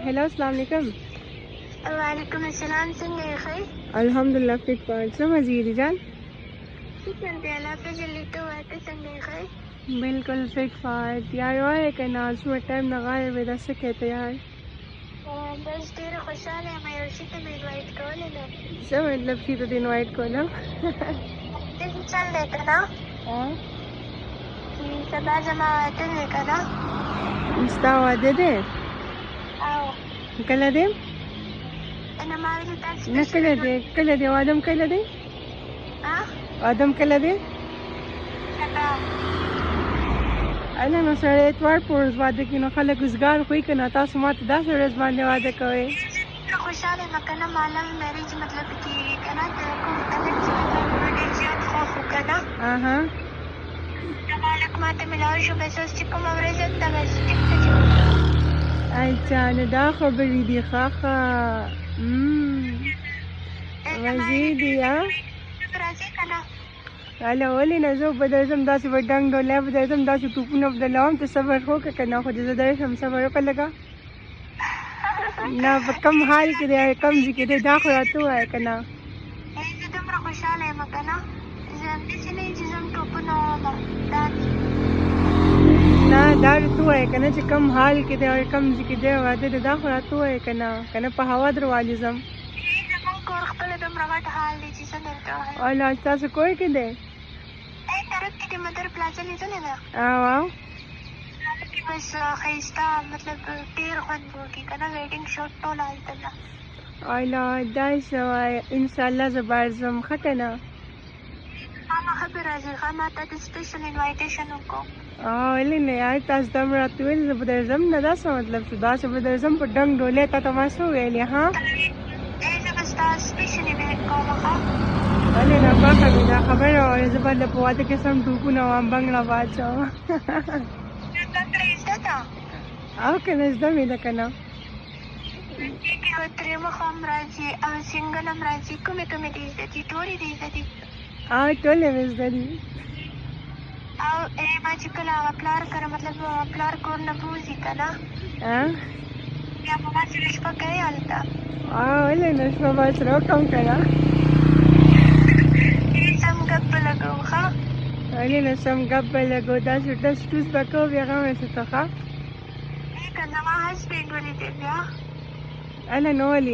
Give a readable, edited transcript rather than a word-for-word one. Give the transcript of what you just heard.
هلو السلام علیکم. وعلیکم السلام، څنګه یې؟ ښه؟ الحمدلله فټ فاټ. څه مزې دي جان؟ شکر دی الله فضل دی. ته وایه، ته څنګه یې؟ ښه؟ بالکل فټ فاټ یار. وایه که نه، څومره ټایم نه غایب یې، دا څه کوې ته یار؟ بس ډېره خوشحاله یم، یو شي ته مې انوایټ کولی نه. څه مطلب شي ته دې انوایټ کولم؟ داسې چل دی که نه چې سبا زما واده دی که نه. ستا واده دی؟ او. کله دی؟ نه، ما ویلي تاسو. نه، کله دی؟ کله دی وادم؟ کله دی؟ ها؟ وادم کله دی؟ سبا. اله نو سړی اتوار په ورځ واده کوي، نو خلک وزګار خو وي که نه؟ تاسو ماته داسې ورځ باندې واده کوئ. ډېره خوشحاله یم که نه. ما لو میریج مطلب کې که نه د کوم هلک چې مطلب ما ډېر زیات خوښ و که نه، دغه هلک ماته ملاو شو. بس اوس چې کومه ورځ ده، بس ټیک ده چې اچھا، نو دا خبرې دي. ښه ښه، مزې دي ها. راځې که نه؟ هله ولې نه، زه به درځم، داسې به ډنګ ډولی به درځم، داسې ټوپونه به درلوم. ته صبر خو وکړه که نه، خو چې زه درشم، صبر وکړه لږه. نه، په کوم حال کې دی، کوم ځای کې دی، دا خو راته ووایه که نه. زه دومره خوشحاله یم که نه، زه همداسې نه یم چې زه هم ټوپونه وهم دا. نه، دا راته ووایه که نه چې کوم حال کې دی او کوم ځای کې دی واده دی، دا خو راته ووایه که نه، که نه په هوا دروالېزم. زمونږ کور خپله دومره غټ حال دی چې څه درته ووایم. اله، ستاسو کور کې دی؟ ای ترک کې د مدر پلازه لیدلې ده؟ او. هغه کې بس ښایسته، مطلب ډېر خوند به وکړي که نه، ویډینګ شوټ ټول هلته ده. اله داسې وایه. انشاءالله زه به ځم، ښه که نه؟ خامخا به راځې، ښه؟ ما ته د سپیشل انوایټیشن وکړو. ولې نه یار، تاسو دا مې راته وویل زه به درځم نه، دا څه مطلب شو؟ داسې به درځم په ډنګ ډولۍ. تا ته ما څه وویلې ها؟ ای زه به ستا سپیشل انوایټ کوم، ښه؟ ولې نه، خوښه مې دا خبره وایه. زه به له په واده کې سم ټوپونه وهم، بنګړه به اچوم. بنګړه یې زده ده؟ او که نه، زده مې ده که نه. دې کې ترې مخ هم راځي او سنګل هم راځي. کومې کومې دې زده دي؟ ټولې دې زده دي؟ او، ټولې مې زده دي. او ما چې کله هغه پلار کره، مطلب پلار کور نه بوځي که نه، بیا به ما سره شپه کوې هلته؟ ولې نه، شپه به سره وکړم که نه. سم ګپ به لګوم، ښه؟ ولې نه، سم ګپ به لګو، داسې ټس ټوس به کوو، بیا غم څه ته ښه. که زما هسبنډ ولیدې بیا؟ هله نو ولې.